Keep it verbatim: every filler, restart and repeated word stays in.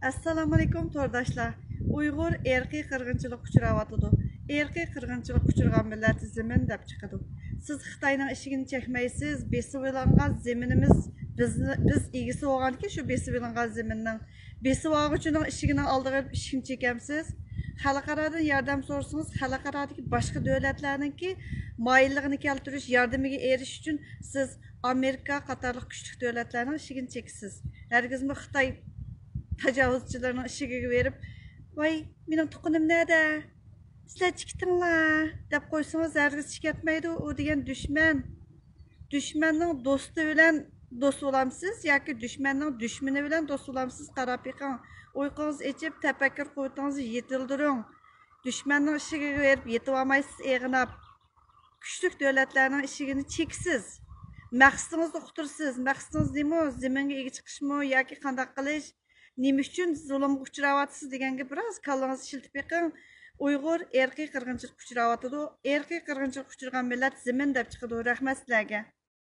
ئەسسالامۇئەلەيكۇم تورداشلار. ئۇيغۇر ئىرقىي قىرغىنچىلىققا ئۇچراۋاتىدۇ. ئىرقىي قىرغىنچىلىققا ئۇچرىغان مىللەت زېمىن دەپ چىقىدۇ. سىز خىتاينىڭ ئىشىكىنى چەكمەيسىز، بېسىۋېلىنغان زېمىنىمىز، بىز، بىز ئىگىسى بولغاندىكىن شۇ بېسىۋېلىنغان زېمىننىڭ، بېسىۋالغۇچىنىڭ ئىشىكىنىڭ ئالدىغا بېرىپ ئىشىكنى چېكەمسىز؟ خەلقئارادىن ياردەم سورىسىڭىز، خەلقئارادىكى باشقا دۆلەتلەرنىڭكى مايىللىقىنى كەلتۈرۈش ياردىمىگە ئېرىشىش ئۈچۈن سىز ئامېرىكا قاتارلىق كۈچلۈك دۆلەتلەرنىڭ ئىشىكىنى چېكىسىز. ھەرگىزمۇ خىتاي تاجاۋۇزچىلىرىنىڭ ئىشىكىگە بېرىپ، ۋاي، مېنىڭ تۇغقىنىم نەدە؟ سىلەر چىكىتىڭلار دەپ قويسىڭىز، ھەرگىز چىكەتمەيدۇ. ئۇ دېگەن دۈشمەن. دۈشمەننىڭ دوستى بىلەن دوست بولامسىز ياكى دۈشمەننىڭ دۈشمىنى بىلەن دوست بولامسىز؟ قاراپ بېقىڭ. ئۇيقۇڭىزنى ئېچىپ، تەپەككۇر قۇۋۋىتىڭىزنى يېتىلدۈرۈڭ. دۈشمەننىڭ ئىشىكىگە بېرىپ يېتىۋالمايسىز ئېغىناپ. كۈچلۈك دۆلەتلەرنىڭ ئىشىكىنى چېكىسىز. مەقسىتىڭىزنى ئۇقتۇرىسىز. مەقسىتىڭىز نېمە؟ زېمىنگە ئىگە چىقىشمۇ ياكى قانداق قىلىش؟ نېمە ئۈچۈن زۇلۇمغا ئۇچراۋاتىسىز دېگەنگە بىراز كاللىڭىزنى ئىشلىتىپ بېقىڭ. ئۇيغۇر ئىرقىي قىرغىنچىلىققا ئۇچراۋاتىدۇ. ئىرقىي قىرغىنچىلىققا ئۇچرىغان مىللەت زېمىن دەپ چىقىدۇ. رەھمەت سىلەرگە.